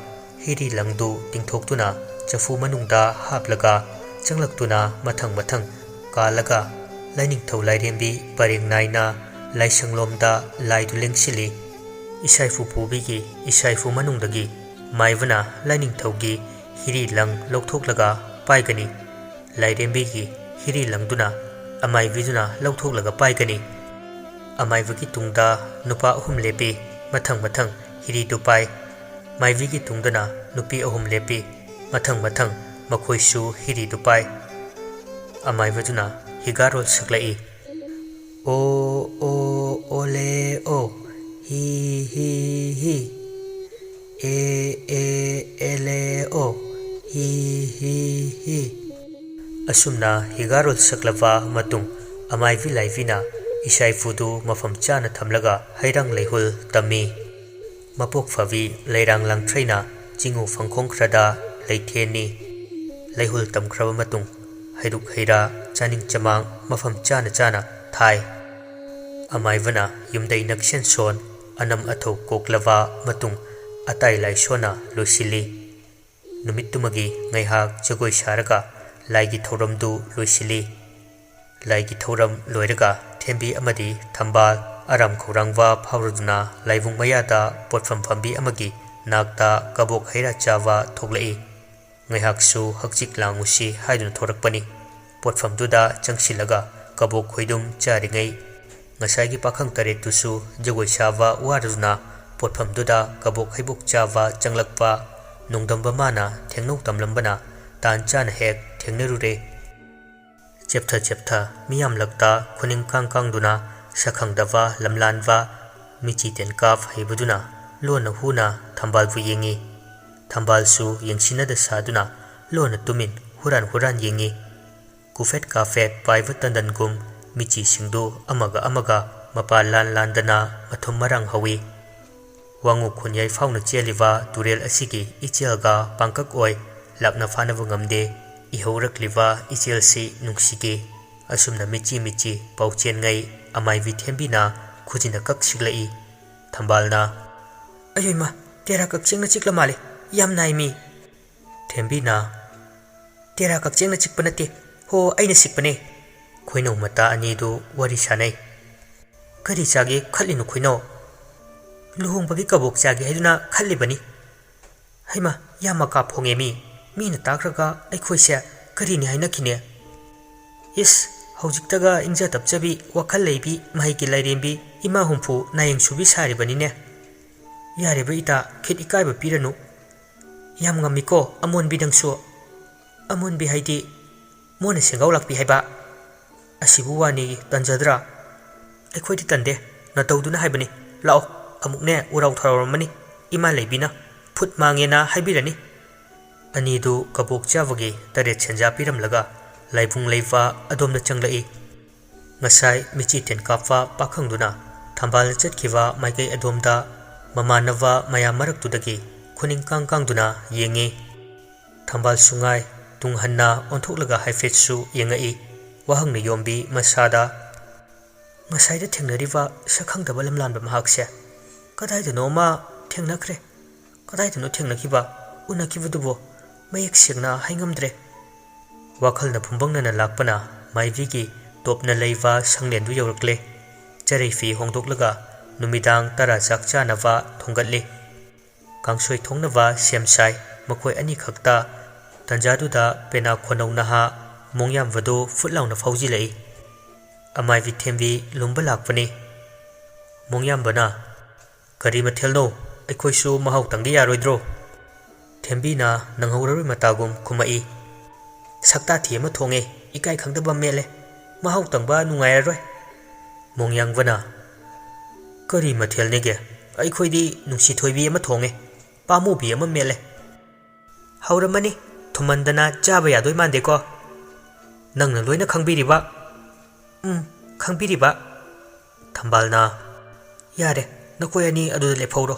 ꯍꯤꯔꯤ ꯂꯪꯗꯨ ꯇꯤꯡꯊꯣꯛꯇꯨꯅ ꯆꯐꯨ ꯃꯅꯨꯡꯗ ꯍꯥꯞꯂꯒ ꯆꯪꯂꯛꯇꯨꯅ ꯃꯊꯪ ꯃꯊꯪ ꯀꯥꯜꯂꯒ ꯂꯥꯏꯅꯤꯡꯊꯧ ꯂꯥꯏꯔꯦꯝꯕꯤ ꯄꯔꯦꯡ ꯅꯥꯏꯅ ꯂꯥꯏꯁꯪꯂꯣꯝꯗ ꯂꯥꯏꯗꯨ ꯂꯦꯡꯁꯤꯜꯂꯤ꯫ ꯏꯁꯥꯏꯐꯨ ꯄꯨꯕꯤꯒꯤ ꯏꯁꯥꯏꯐꯨ ꯃꯅꯨꯡꯗꯒꯤ ꯃꯥꯏꯕꯅ ꯂꯥꯏꯅꯤꯡꯊꯧꯒꯤ ꯍꯤꯔꯤ ꯂꯪ ꯂꯧꯊꯣꯛꯂꯒ ꯄꯥꯏꯒꯅꯤ꯫ ꯂꯥꯏꯔꯦꯝꯕꯤꯒꯤ ꯍꯤꯔꯤ ꯂꯪꯗꯨꯅ ꯑꯃꯥꯏꯕꯤꯗꯨꯅ ꯂꯧꯊꯣꯛꯂꯒ ꯄꯥꯏꯒꯅꯤ꯫ ꯑꯃꯥꯏꯕꯒꯤ ꯇꯨꯡꯗ ꯅꯨꯄꯥ ꯑꯍꯨꯝ ꯂꯦꯞꯄꯤ꯫ ꯃꯊꯪ ꯃꯊꯪ ꯍꯤꯔꯤꯗꯨ ꯄꯥꯏ꯫ ꯃꯥꯏꯕꯤꯒꯤ ꯇꯨꯡꯗꯅ ꯅꯨꯄꯤ ꯑꯍꯨꯝ ꯂꯦꯞꯄꯤ꯫ ꯃꯊꯪ ꯃꯊꯪ ꯃꯈꯣꯏꯁꯨ ꯍꯤꯔꯤꯗꯨ ꯄꯥꯏ꯫ ꯑꯃꯥꯏꯕꯗꯨꯅ ꯍꯤꯒꯥꯔꯣꯜ ꯁꯛꯂꯛꯏ꯫ ꯑꯣ ꯑꯣ ꯑꯣꯂꯦ ꯑꯣ, ꯍꯤ ꯍꯤ ꯍꯤ꯫ ꯑꯦ ꯑꯦ ꯑꯦꯂꯦ ꯑꯣ, ꯍꯤ ꯍꯤ ꯍꯤ꯫ ꯑꯁꯨꯝꯅ ꯍꯤꯒꯥꯔꯣꯜ ꯁꯛꯂꯕ ꯃꯇꯨꯡ ꯑꯃꯥꯏꯕꯤ ꯂꯥꯏꯕꯤꯅ ꯏꯁꯥꯏꯐꯨꯗꯨ ꯃꯐꯝ ꯆꯥꯅ ꯊꯝꯂꯒ ꯍꯩꯔꯥꯡ ꯂꯩꯍꯨꯜ ꯇꯝꯃꯤ꯫ ꯃꯄꯣꯛ ꯐꯕꯤ ꯂꯩꯔꯥꯡ ꯂꯥꯡꯊ꯭ꯔꯩꯅ ꯆꯤꯡꯉꯨ ꯐꯪꯈꯣꯡ ꯈꯔꯗ ꯂꯩꯊꯦꯟꯅꯤ꯫ ꯂꯩꯍꯨꯜ ꯇꯝꯈ꯭ꯔꯕ ꯃꯇꯨꯡ ꯍꯩꯔꯨꯛ ꯍꯩꯔꯥ ꯆꯥꯅꯤꯡ ꯆꯃꯥꯡ ꯃꯐꯝ ꯆꯥꯅ ꯆꯥꯅ ꯊꯥꯏ꯫ ꯑꯃꯥꯏꯕꯅ ꯌꯨꯝꯗꯩ ꯅꯛꯁꯦꯟ ꯁꯣꯟ ꯑꯅꯝ ꯑꯊꯧ ꯀꯣꯛꯂꯕ ꯃꯇꯨꯡ ꯑꯇꯥꯏ ꯂꯥꯏꯁꯣꯟꯅ ꯂꯣꯏꯁꯤꯜꯂꯤ꯫ ꯅꯨꯃꯤꯠꯇꯨꯃꯒꯤ ꯉꯩꯍꯥꯛ ꯖꯒꯣꯏ ꯁꯥꯔꯒ ꯂꯥꯏꯒꯤ ꯊꯧꯔꯝꯗꯨ ꯂꯣꯏꯁꯤꯜꯂꯤ꯫ ꯂꯥꯏꯒꯤ ꯊꯧꯔꯝ ꯂꯣꯏꯔꯒ ꯊꯦꯝꯕꯤ ꯑꯃꯗꯤ ꯊꯝꯕꯥꯜ ꯑꯔꯥꯝ ꯈꯧꯔꯥꯡꯕ ꯐꯥꯎꯔꯗꯨꯅ ꯂꯥꯏꯕꯨꯡ ꯃꯌꯥꯗ ꯄꯣꯠꯐꯝ ꯐꯝꯕꯤ ꯑꯃꯒꯤ ꯅꯥꯛꯇ ꯀꯕꯣꯛ ꯍꯩꯔꯥ ꯆꯥꯕ ꯊꯣꯛꯂꯛꯏ꯫ ꯉꯥꯏꯍꯥꯛꯁꯨ ꯍꯛꯆꯤꯛ ꯂꯥꯡꯉꯨꯁꯤ ꯍꯥꯏꯗꯨꯅ ꯊꯣꯔꯛꯄꯅꯤ꯫ ꯄꯣꯠꯐꯝꯗꯨꯗ ꯆꯪꯁꯤꯜꯂꯒ ꯀꯕꯣꯛ ꯈꯣꯏꯗꯨꯝ ꯆꯥꯔꯤꯉꯩ ꯉꯁꯥꯏꯒꯤ ꯄꯥꯈꯪ ꯇꯔꯦꯠꯇꯨꯁꯨ ꯖꯒꯣꯏ ꯁꯥꯕ ꯋꯥꯔꯗꯨꯅ ꯄꯣꯠꯐꯝꯗꯨꯗ ꯀꯕꯣꯛ ꯍꯩꯕꯣꯛ ꯆꯥꯕ ꯆꯪꯂꯛꯄ ꯅꯣꯡꯗꯝꯕ ꯃꯥꯅ ꯊꯦꯡꯅꯧ ꯇꯝꯂꯝꯕꯅ ꯇꯥꯟ ꯆꯥꯅ ꯍꯦꯛ ꯊꯦꯡꯅꯔꯨꯔꯦ꯫ ꯆꯦꯞꯊ ꯆꯦꯞꯊ ꯃꯤꯌꯥꯝꯂꯛꯇ ꯈꯨꯅꯤꯡ ꯀꯥꯡ ꯀꯥꯡꯗꯨꯅ ꯁꯛꯈꯪꯗꯕ ꯂꯝꯂꯥꯟꯕ ꯃꯤꯆꯤ ꯇꯦꯟꯀꯥꯞ ꯍꯩꯕꯗꯨꯅ ꯂꯣꯟꯅ ꯍꯨꯅ ꯊꯝꯕꯥꯜꯕꯨ ꯌꯦꯡꯉꯤ꯫ ꯊꯝꯕꯥꯜꯁꯨ ꯌꯦꯡꯁꯤꯟꯅꯗ ꯁꯥꯗꯨꯅ ꯂꯣꯟꯅ ꯇꯨꯃꯤꯟ ꯍꯨꯔꯥꯟ ꯍꯨꯔꯥꯟ ꯌꯦꯡꯉꯤ꯫ ꯀꯨꯐꯦꯠ ꯀꯥꯐꯦꯠ ꯄꯥꯏꯕ ꯇꯟꯗꯟꯒꯨꯝ ꯃꯤꯆꯤꯁꯤꯡꯗꯨ ꯑꯃꯒ ꯑꯃꯒ ꯃꯄꯥ ꯂꯥꯟ ꯂꯥꯟꯗꯅ ꯃꯊꯨꯝ ꯃꯔꯥꯡ ꯍꯧꯏ꯫ ꯋꯥꯉꯨ ꯈꯨꯟꯌꯥꯏ ꯐꯥꯎꯅ ꯆꯦꯜꯂꯤꯕ ꯇꯨꯔꯦꯜ ꯑꯁꯤꯒꯤ ꯏꯆꯦꯜꯒ ꯄꯥꯡꯀꯛ ꯑꯣꯏ ꯂꯥꯞꯅ ꯐꯥꯅꯕ ꯉꯝꯗꯦ꯫ ꯏꯍꯧꯔꯛꯂꯤꯕ ꯏꯆꯦꯜꯁꯤ ꯅꯨꯡꯁꯤꯒꯦ꯫ ꯑꯁꯨꯝꯅ ꯃꯤꯆꯤ ꯃꯤꯆꯤ ꯄꯥꯎꯆꯦꯟꯉꯩ ꯑꯃꯥꯏꯕꯤ ꯊꯦꯝꯕꯤꯅ ꯈꯨꯖꯤꯟꯅ ꯀꯛ ꯁꯤꯛꯂꯛꯏ꯫ ꯊꯝꯕꯥꯜꯅ, "ꯑꯌꯣꯏꯃ, ꯇꯦꯔꯥ ꯀꯛꯆꯦꯡꯅ ꯆꯤꯛꯂ ꯃꯥꯜꯂꯦ, ꯌꯥꯝ ꯅꯥꯏ ꯃꯤ!" ꯊꯦꯝꯕꯤꯅ, "ꯇꯦꯔꯥ ꯀꯛꯆꯦꯡꯅ ꯆꯤꯛꯄ ꯅꯠꯇꯦ, ꯍꯣ, ꯑꯩꯅ ꯁꯤꯛꯄꯅꯦ!" ꯈꯣꯏꯅꯧ ꯃꯇꯥ ꯑꯅꯤꯗꯨ ꯋꯥꯔꯤ ꯁꯥꯅꯩ꯫ "ꯀꯔꯤ ꯆꯥꯒꯦ ꯈꯠꯂꯤꯅꯣ ꯈꯣꯏꯅꯧ?" "ꯂꯨꯍꯣꯡꯕꯒꯤ ꯀꯕꯣꯛ ꯆꯥꯒꯦ ꯍꯥꯏꯗꯨꯅ ꯈꯠꯂꯤꯕꯅꯤ꯫" "ꯍꯩꯃ, ꯌꯥꯝ ꯃꯀꯥ ꯐꯣꯡꯉꯦ ꯃꯤ! ꯃꯤꯅ ꯇꯥꯈ꯭ꯔꯒ ꯑꯩꯈꯣꯏꯁꯦ ꯀꯔꯤꯅꯤ ꯍꯥꯏꯅꯈꯤꯅꯦ?" "ꯏꯁ, ꯍꯧꯖꯤꯛꯇꯒ ꯏꯪꯖ ꯇꯞꯆꯕꯤ, ꯋꯥꯈꯜ ꯂꯩꯕꯤ, ꯃꯍꯩꯒꯤ ꯂꯥꯏꯔꯦꯝꯕꯤ, ꯏꯃꯥ ꯍꯨꯝꯐꯨ ꯅꯥꯌꯦꯡ ꯁꯨꯕꯤ ꯁꯥꯔꯤꯕꯅꯤꯅꯦ!" "ꯌꯥꯔꯦꯕ ꯏꯇꯥ, ꯈꯤꯠ ꯏꯀꯥꯏꯕ ꯄꯤꯔꯅꯨ꯫" "ꯌꯥꯝ ꯉꯝꯃꯤꯀꯣ ꯑꯃꯣꯟꯕꯤ ꯅꯪꯁꯨ!" "ꯑꯃꯣꯟꯕꯤ ꯍꯥꯏꯗꯤ ꯃꯣꯟꯅ ꯁꯦꯡꯒꯥꯎ ꯂꯥꯛꯄꯤ ꯍꯥꯏꯕ?" "ꯑꯁꯤꯕꯨ ꯋꯥꯅꯤ ꯇꯟꯖꯗ꯭ꯔꯥ?" "ꯑꯩꯈꯣꯏꯗꯤ ꯇꯟꯗꯦ, ꯅꯇꯧꯗꯨꯅ ꯍꯥꯏꯕꯅꯤ꯫ ꯂꯥꯛꯑꯣ, ꯑꯃꯨꯛꯅꯦ ꯎꯔꯥꯎ ꯊꯔꯥꯎꯔꯝꯃꯅꯤ, ꯏꯃꯥ ꯂꯩꯕꯤꯅ ꯐꯨꯠ ꯃꯥꯡꯉꯦꯅ ꯍꯥꯏꯕꯤꯔꯅꯤ꯫" ꯑꯅꯤꯗꯨ ꯀꯕꯣꯛ ꯆꯥꯕꯒꯤ ꯇꯔꯦꯠ ꯁꯦꯟꯖꯥ ꯄꯤꯔꯝꯂꯒ ꯂꯥꯏꯕꯨꯡ ꯂꯩꯕ ꯑꯗꯣꯝꯗ ꯆꯪꯂꯛꯏ꯫ ꯉꯁꯥꯏ ꯃꯤꯆꯤ ꯇꯦꯟ ꯀꯥꯞꯄ ꯄꯥꯈꯪꯗꯨꯅ ꯊꯝꯕꯥꯜ ꯆꯠꯈꯤꯕ ꯃꯥꯏꯀꯩ ꯑꯗꯣꯝꯗ ꯃꯃꯥꯟꯅꯕ ꯃꯌꯥꯝ ꯃꯔꯛꯇꯨꯗꯒꯤ ꯈꯨꯅꯤꯡ ꯀꯥꯡ ꯀꯥꯡꯗꯨꯅ ꯌꯦꯡꯉꯤ꯫ ꯊꯝꯕꯥꯜꯁꯨ ꯉꯥꯏ, ꯇꯨꯡ ꯍꯟꯅ ꯑꯣꯟꯊꯣꯛꯂꯒ ꯍꯥꯏꯐꯦꯠꯁꯨ ꯌꯦꯡꯉꯛꯏ꯫ ꯋꯥꯍꯪꯅ ꯌꯣꯝꯕꯤ ꯃꯁꯥꯗ, "ꯉꯁꯥꯏꯗ ꯊꯦꯡꯅꯔꯤꯕ ꯁꯛꯈꯪꯗꯕ ꯂꯝꯂꯥꯟꯕ ꯃꯍꯥꯛꯁꯦ ꯀꯗꯥꯏꯗꯅꯣꯃ ꯊꯦꯡꯅꯈ꯭ꯔꯦ꯫ ꯀꯗꯥꯏꯗꯅꯣ ꯊꯦꯡꯅꯈꯤꯕ, ꯎꯅꯈꯤꯕꯗꯨꯕꯨ? ꯃꯌꯦꯛ ꯁꯦꯡꯅ ꯍꯥꯏꯉꯝꯗ꯭ꯔꯦ꯫" ꯋꯥꯈꯜꯅ ꯐꯨꯝꯕꯪꯅꯅ ꯂꯥꯛꯄꯅ ꯃꯥꯏꯕꯤꯒꯤ ꯇꯣꯞꯅ ꯂꯩꯕ ꯁꯪꯂꯦꯟꯗꯨ ꯌꯧꯔꯛꯂꯦ꯫ ꯆꯔꯩ ꯐꯤ ꯍꯣꯡꯗꯣꯛꯂꯒ ꯅꯨꯃꯤꯗꯥꯡ ꯇꯔꯥ ꯆꯥꯛ ꯆꯥꯅꯕ ꯊꯣꯡꯒꯠꯂꯤ꯫ ꯀꯥꯡꯁꯣꯏ ꯊꯣꯡꯅꯕ ꯁꯦꯝ ꯁꯥꯏ꯫ ꯃꯈꯣꯏ ꯑꯅꯤꯈꯛꯇ꯫ ꯇꯟꯖꯥꯗꯨꯗ ꯄꯦꯅꯥ ꯈꯣꯟꯅꯧ ꯅꯍꯥ ꯃꯣꯡꯌꯥꯝꯕꯗꯨ ꯐꯨꯠ ꯂꯥꯎꯅ ꯐꯥꯎꯖꯤꯜꯂꯛꯏ꯫ ꯑꯃꯥꯏꯕꯤ ꯊꯦꯝꯕꯤ ꯂꯨꯝꯕ ꯂꯥꯛꯄꯅꯤ꯫ ꯃꯣꯡꯌꯥꯝꯕꯅ, "ꯀꯔꯤ ꯃꯊꯦꯜꯅꯣ? ꯑꯩꯈꯣꯏꯁꯨ ꯃꯍꯥꯎ ꯇꯪꯒꯦ ꯌꯥꯔꯣꯏꯗ꯭ꯔꯣ?" ꯊꯦꯝꯕꯤꯅ ꯅꯪꯍꯧꯔꯔꯣꯏ ꯃꯇꯥꯒꯨꯝ ꯈꯨꯝꯃꯛꯏ꯫ "ꯁꯛꯇꯥꯊꯤ ꯑꯃ ꯊꯣꯡꯉꯦ, ꯏꯀꯥꯏ ꯈꯪꯗꯕ ꯃꯦꯠꯂꯦ꯫ ꯃꯍꯥꯎ ꯇꯪꯕ ꯅꯨꯡꯉꯥꯏꯔꯔꯣꯏ꯫ ꯃꯣꯡꯌꯥꯡꯕꯅ, "ꯀꯔꯤ ꯃꯊꯦꯜꯅꯦꯒꯦ? ꯑꯩꯈꯣꯏꯗꯤ ꯅꯨꯡꯁꯤ ꯊꯣꯏꯕꯤ ꯑꯃ ꯊꯣꯡꯉꯦ, ꯄꯥꯃꯨꯕꯤ ꯑꯃ ꯃꯦꯠꯂꯦ꯫" "ꯍꯧꯔꯝꯃꯅꯤ꯫ ꯊꯨꯝꯃꯟꯗꯅ ꯆꯥꯕ ꯌꯥꯗꯣꯏ ꯃꯥꯟꯗꯦꯀꯣ꯫ ꯅꯪꯅ ꯂꯣꯏꯅ ꯈꯪꯕꯤꯔꯤꯕ?" "ꯎꯝ, ꯈꯪꯕꯤꯔꯤꯕ꯫" ꯊꯝꯕꯥꯜꯅ, "ꯌꯥꯔꯦ, ꯅꯈꯣꯏ ꯑꯅꯤ ꯑꯗꯨꯗ ꯂꯦꯞꯍꯧꯔꯣ꯫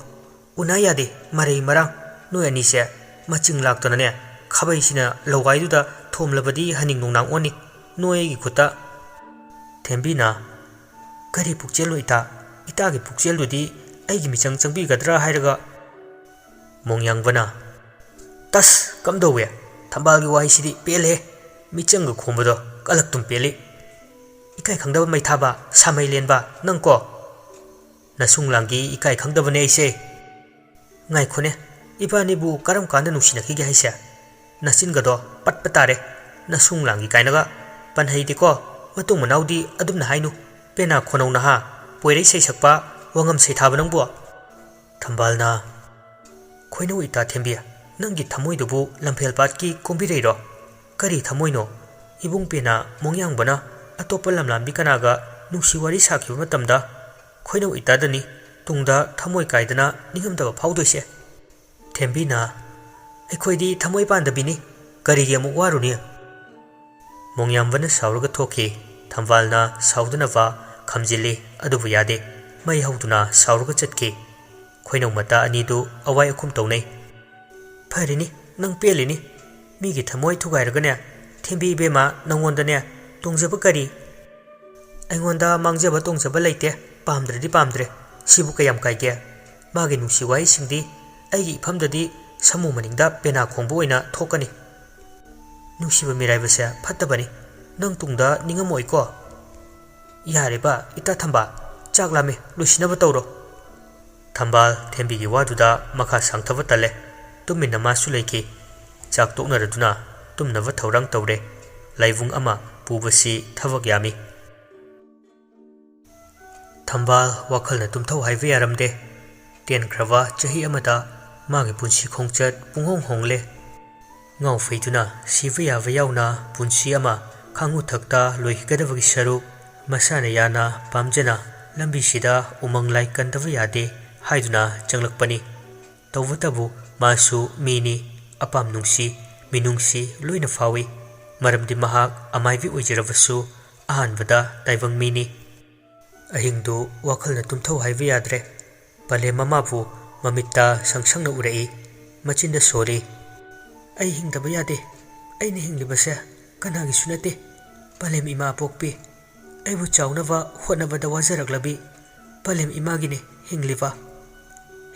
ꯎꯅ ꯌꯥꯗꯦ, ꯃꯔꯩ ꯃꯔꯥꯡ꯫ ꯅꯣꯏ ꯑꯅꯤꯁꯦ ꯃꯆꯤꯡ ꯂꯥꯛꯇꯅꯅꯦ, ꯈꯥꯕꯩꯁꯤꯅ ꯂꯧꯒꯥꯏꯗꯨꯗ ꯊꯣꯝꯂꯕꯗꯤ ꯍꯅꯤꯡ ꯅꯣꯡꯅꯥꯡ ꯑꯣꯟꯅꯤ ꯅꯣꯏ ꯑꯩꯒꯤ ꯈꯨꯠꯇ꯫" ꯊꯦꯝꯕꯤꯅ, "ꯀꯔꯤ ꯄꯨꯛꯆꯦꯜꯅꯣ ꯏꯇꯥ? ꯏꯇꯥꯒꯤ ꯄꯨꯛꯆꯦꯜꯗꯨꯗꯤ ꯑꯩꯒꯤ ꯃꯤꯆꯪ ꯆꯪꯕꯤꯒꯗ꯭ꯔꯥ ꯍꯥꯏꯔꯒ꯫" ꯃꯣꯡꯌꯥꯡꯕꯅ, "ꯇꯁ, ꯀꯝꯗꯧꯋꯦ? ꯊꯝꯕꯥꯜꯒꯤ ꯋꯥꯍꯩꯁꯤꯗꯤ ꯄꯦꯜꯂꯦ꯫ ꯃꯤꯆꯪꯒ ꯈꯣꯝꯕꯗꯣ ꯀꯂꯛꯇꯨꯝ ꯄꯦꯜꯂꯤ꯫ ꯏꯀꯥꯏ ꯈꯪꯗꯕ ꯃꯩꯊꯥꯕ, ꯁꯥꯃꯩ ꯂꯦꯟꯕ, ꯅꯪꯀꯣ꯫ ꯅꯁꯨꯡ ꯂꯥꯡꯒꯤ ꯏꯀꯥꯏ ꯈꯪꯗꯕꯅꯦ ꯑꯩꯁꯦ꯫" "ꯉꯥꯏꯈꯣꯅꯦ, ꯏꯕꯥꯅꯤꯕꯨ ꯀꯔꯝ ꯀꯥꯟꯗ ꯅꯨꯡꯁꯤꯅꯈꯤꯒꯦ ꯍꯥꯏꯁꯦ? ꯅꯆꯤꯟꯒꯗꯣ ꯄꯠꯄ ꯇꯥꯔꯦ꯫ ꯅꯁꯨꯡ ꯂꯥꯡꯒꯤ ꯀꯥꯏꯅꯒ ꯄꯟꯍꯩꯗꯦꯀꯣ꯫ ꯃꯇꯨꯡ ꯃꯅꯥꯎꯗꯤ ꯑꯗꯨꯝꯅ ꯍꯥꯏꯅꯨ꯫ ꯄꯦꯅꯥ ꯈꯣꯟꯅꯧ ꯅꯍꯥ, ꯄꯣꯏꯔꯩ ꯁꯩꯁꯛꯄ, ꯋꯥꯉꯝ ꯁꯩꯊꯥꯕ ꯅꯪꯕꯨ꯫" ꯊꯝꯕꯥꯜꯅ, "ꯈꯣꯏꯅꯧ ꯏꯇꯥ ꯊꯦꯝꯕꯤ, ꯅꯪꯒꯤ ꯊꯃꯣꯏꯗꯨꯕꯨ ꯂꯝꯐꯦꯜ ꯄꯥꯠꯀꯤ ꯀꯨꯝꯕꯤꯔꯩꯔꯣ? ꯀꯔꯤ ꯊꯃꯣꯏꯅꯣ? ꯏꯕꯨꯡ ꯄꯦꯅꯥ ꯃꯣꯡꯌꯥꯡꯕꯅ ꯑꯇꯣꯞꯄ ꯂꯝꯂꯥꯟꯕꯤ ꯀꯅꯥꯒ ꯅꯨꯡꯁꯤ ꯋꯥꯔꯤ ꯁꯥꯈꯤꯕ ꯃꯇꯝꯗ ꯈꯣꯏꯅꯧ ꯏꯇꯥꯗꯅꯤ ꯇꯨꯡꯗ ꯊꯃꯣꯏ ꯀꯥꯏꯗꯅ ꯅꯤꯡꯉꯝꯗꯕ ꯐꯥꯎꯗꯣꯏꯁꯦ꯫" ꯊꯦꯝꯕꯤꯅ, "ꯑꯩꯈꯣꯏꯗꯤ ꯊꯃꯣꯏ ꯄꯥꯟꯗꯕꯤꯅꯤ, ꯀꯔꯤꯒꯤ ꯑꯃꯨꯛ ꯋꯥꯔꯨꯅꯤ?" ꯃꯣꯡꯌꯥꯝꯕꯅ ꯁꯥꯎꯔꯒ ꯊꯣꯛꯈꯤ꯫ ꯊꯝꯕꯥꯜꯅ ꯁꯥꯎꯗꯅꯕ ꯈꯝꯖꯤꯜꯂꯤ, ꯑꯗꯨꯕꯨ ꯌꯥꯗꯦ꯫ ꯃꯩ ꯍꯧꯗꯨꯅ ꯁꯥꯎꯔꯒ ꯆꯠꯈꯤ꯫ ꯈꯣꯏꯅꯧ ꯃꯇꯥ ꯑꯅꯤꯗꯨ ꯑꯋꯥꯏ ꯑꯈꯨꯝ ꯇꯧꯅꯩ꯫ "ꯐꯔꯤꯅꯤ, ꯅꯪ ꯄꯦꯜꯂꯤꯅꯤ꯫ ꯃꯤꯒꯤ ꯊꯃꯣꯏ ꯊꯨꯒꯥꯏꯔꯒꯅꯦ, ꯊꯦꯝꯕꯤ ꯏꯕꯦꯝꯃ, ꯅꯪꯉꯣꯟꯗꯅꯦ ꯇꯣꯡꯖꯕ ꯀꯔꯤ? ꯑꯩꯉꯣꯟꯗ ꯃꯥꯡꯖꯕ ꯇꯣꯡꯖꯕ ꯂꯩꯇꯦ, ꯄꯥꯝꯗ꯭ꯔꯗꯤ ꯄꯥꯝꯗ꯭ꯔꯦ, ꯁꯤꯕꯨ ꯀꯌꯥꯝ ꯀꯥꯏꯒꯦ? ꯃꯥꯒꯤ ꯅꯨꯡꯁꯤ ꯋꯥꯍꯩꯁꯤꯡꯗꯤ ꯑꯩꯒꯤ ꯏꯐꯝꯗꯗꯤ ꯁꯥꯃꯨ ꯃꯅꯤꯡꯗ ꯄꯦꯅꯥ ꯈꯣꯡꯕ ꯑꯣꯏꯅ ꯊꯣꯛꯀꯅꯤ꯫ ꯅꯨꯡꯁꯤꯕ ꯃꯤꯔꯥꯏꯕꯁꯦ ꯐꯠꯇꯕꯅꯤ, ꯅꯪ ꯇꯨꯡꯗ ꯅꯤꯡꯉꯝꯃꯣꯏꯀꯣ꯫" "ꯌꯥꯔꯦꯕ, ꯏꯇꯥ ꯊꯝꯕꯥꯜ, ꯆꯥꯛ ꯂꯥꯝꯃꯦ, ꯂꯣꯏꯁꯤꯟꯅꯕ ꯇꯧꯔꯣ꯫" ꯊꯝꯕꯥꯜ ꯊꯦꯝꯕꯤꯒꯤ ꯋꯥꯗꯨꯗ ꯃꯈꯥ ꯁꯥꯡꯊꯕ ꯇꯜꯂꯦ꯫ ꯇꯨꯃꯤꯟꯅ ꯃꯥꯁꯨ ꯂꯩꯈꯤ꯫ ꯆꯥꯛ ꯇꯣꯛꯅꯔꯗꯨꯅ ꯇꯨꯝꯅꯕ ꯊꯧꯔꯥꯡ ꯇꯧꯔꯦ꯫ ꯂꯥꯏꯕꯨꯡ ꯑꯃ ꯄꯨꯕꯁꯤ ꯊꯕꯛ ꯌꯥꯝꯃꯤ꯫ ꯊꯝꯕꯥꯜ ꯋꯥꯈꯜꯅ ꯇꯨꯝꯊꯧ ꯍꯥꯏꯕ ꯌꯥꯔꯝꯗꯦ꯫ ꯇꯦꯟꯈ꯭ꯔꯕ ꯆꯍꯤ ꯑꯃꯗ ꯃꯥꯒꯤ ꯄꯨꯟꯁꯤ ꯈꯣꯡꯆꯠ ꯄꯨꯡꯍꯣꯡ ꯍꯣꯡꯂꯦ꯫ ꯉꯥꯎꯐꯩꯗꯨꯅ ꯁꯤꯕ ꯌꯥꯕ ꯌꯥꯎꯅ ꯄꯨꯟꯁꯤ ꯑꯃ ꯈꯥꯡꯉꯨ ꯊꯛꯇ ꯂꯣꯏꯈꯤꯒꯗꯕꯒꯤ ꯁꯔꯨꯛ ꯃꯁꯥꯅ ꯌꯥꯅ ꯄꯥꯝꯖꯅ ꯂꯝꯕꯤꯁꯤꯗ ꯎꯃꯪ ꯂꯥꯏ ꯀꯟꯗꯕ ꯌꯥꯗꯦ ꯍꯥꯏꯗꯨꯅ ꯆꯪꯂꯛꯄꯅꯤ꯫ ꯇꯧꯕꯇꯕꯨ ꯃꯥꯁꯨ ꯃꯤꯅꯤ, ꯑꯄꯥꯝ ꯅꯨꯡꯁꯤ, ꯃꯤꯅꯨꯡꯁꯤ ꯂꯣꯏꯅ ꯐꯥꯎꯏ꯫ ꯃꯔꯝꯗꯤ ꯃꯍꯥꯛ ꯑꯃꯥꯏꯕꯤ ꯑꯣꯏꯖꯔꯕꯁꯨ ꯑꯍꯥꯟꯕꯗ ꯇꯥꯏꯕꯪ ꯃꯤꯅꯤ꯫ ꯑꯍꯤꯡꯗꯨ ꯋꯥꯈꯜꯅ ꯇꯨꯝꯊꯧ ꯍꯥꯏꯕ ꯌꯥꯗ꯭ꯔꯦ꯫ ꯄꯂꯦꯝ ꯃꯃꯥꯕꯨ ꯃꯃꯤꯠꯇ ꯁꯪ ꯁꯪꯅ ꯎꯔꯛꯏ꯫ ꯃꯆꯤꯟꯗ ꯁꯣꯜꯂꯤ꯫ "ꯑꯩ ꯍꯤꯡꯗꯕ ꯌꯥꯗꯦ꯫ ꯑꯩꯅ ꯍꯤꯡꯂꯤꯕꯁꯦ ꯀꯅꯥꯒꯤꯁꯨ ꯅꯠꯇꯦ꯫ ꯄꯂꯦꯝ ꯏꯃꯥ ꯄꯣꯛꯄꯤ꯫ ꯑꯩꯕꯨ ꯆꯥꯎꯅꯕ ꯍꯣꯠꯅꯕꯗ ꯋꯥꯖꯔꯛꯂꯕꯤ ꯄꯂꯦꯝ ꯏꯃꯥꯒꯤꯅꯦ ꯍꯤꯡꯂꯤꯕ꯫